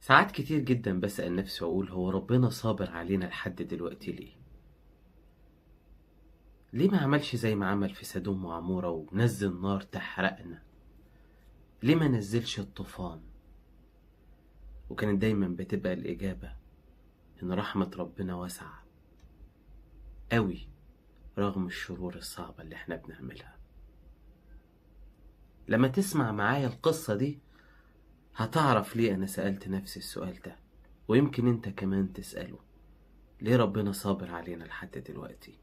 ساعات كتير جدا بسأل نفسي وأقول هو ربنا صابر علينا لحد دلوقتي ليه؟ ليه ما عملش زي ما عمل في سدوم وعمورة ونزل نار تحرقنا؟ ليه ما نزلش الطوفان؟ وكانت دايما بتبقى الإجابة إن رحمة ربنا واسعة قوي رغم الشرور الصعبة اللي احنا بنعملها. لما تسمع معايا القصة دي هتعرف ليه أنا سألت نفسي السؤال ده، ويمكن أنت كمان تسأله، ليه ربنا صابر علينا لحد دلوقتي؟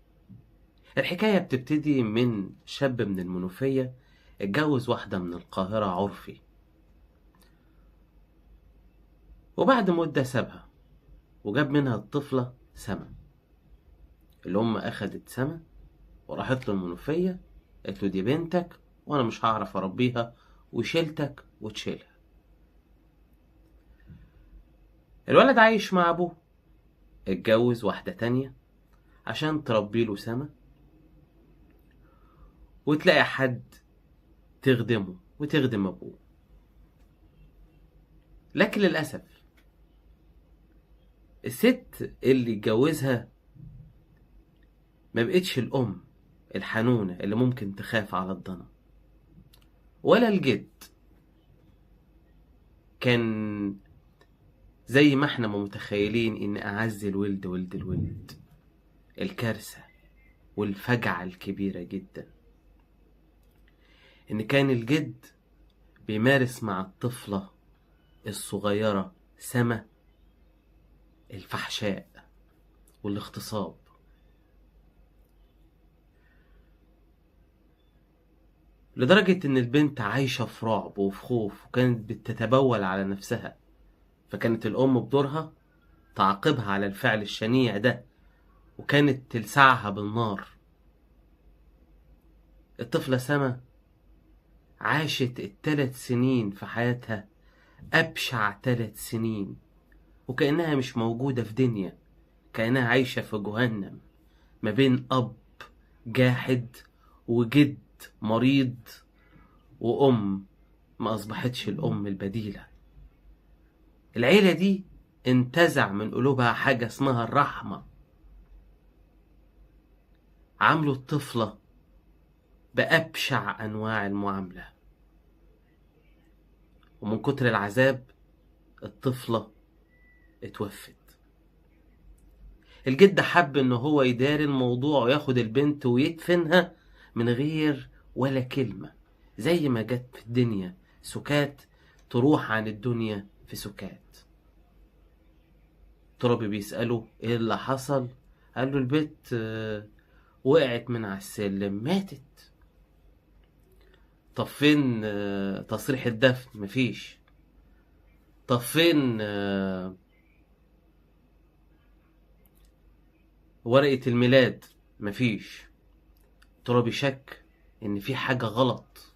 الحكاية بتبتدي من شاب من المنوفية اتجوز واحدة من القاهرة عرفي، وبعد مدة سابها وجاب منها الطفلة سما. الأم أخدت سما وراحت له المنوفية، قالت له دي بنتك وأنا مش هعرف أربيها، وشيلتك وتشيلها. الولد عايش مع أبوه، اتجوز واحدة تانية عشان تربي له سما وتلاقي حد تخدمه وتخدم أبوه. لكن للأسف الست اللي اتجوزها ما بقتش الأم الحنونة اللي ممكن تخاف على الضنا، ولا الجد كان زي ما احنا متخيلين ان اعز الولد ولد الولد. الكارثة والفجعة الكبيرة جدا ان كان الجد بيمارس مع الطفلة الصغيرة سما الفحشاء والاغتصاب. لدرجة ان البنت عايشة في رعب وفي خوف، وكانت بتتبول على نفسها. فكانت الأم بدورها تعاقبها على الفعل الشنيع ده، وكانت تلسعها بالنار. الطفلة سما عاشت ال3 سنين في حياتها أبشع 3 سنين، وكأنها مش موجودة في دنيا، كأنها عايشة في جهنم ما بين أب جاحد وجد مريض وأم ما أصبحتش الأم البديلة. العيلة دي انتزع من قلوبها حاجة اسمها الرحمة. عاملوا الطفلة بأبشع أنواع المعاملة، ومن كتر العذاب الطفلة اتوفت. الجد حب ان هو يداري الموضوع وياخد البنت ويدفنها من غير ولا كلمة، زي ما جت في الدنيا سكات تروح عن الدنيا في سكات. ترابي بيسأله ايه اللي حصل، قال له البت وقعت من على السلم ماتت. طب فين تصريح الدفن؟ مفيش. طب فين ورقة الميلاد؟ مفيش. ترابي شك ان في حاجة غلط.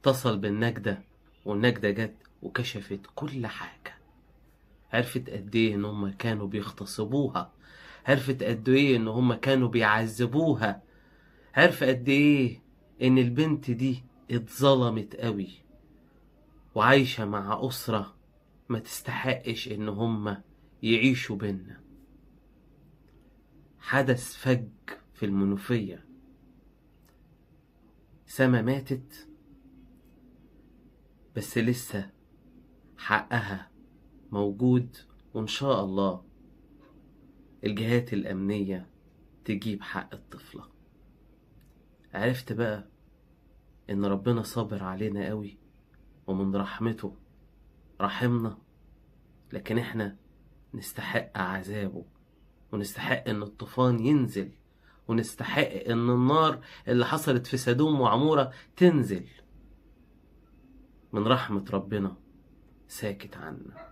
اتصل بالنجدة، والنجدة جت وكشفت كل حاجة. عرفت قد ايه ان هم كانوا بيغتصبوها، عرفت قد ايه ان هم كانوا بيعذبوها، عرفت قد ايه ان البنت دي اتظلمت قوي وعايشة مع أسرة ما تستحقش ان هم يعيشوا بينا. حدث فج في المنوفية، سما ماتت بس لسه حقها موجود، وإن شاء الله الجهات الأمنية تجيب حق الطفلة. عرفت بقى إن ربنا صابر علينا قوي، ومن رحمته رحمنا، لكن إحنا نستحق عذابه، ونستحق إن الطوفان ينزل، ونستحق إن النار اللي حصلت في سدوم وعمورة تنزل. من رحمة ربنا ساكت عنا.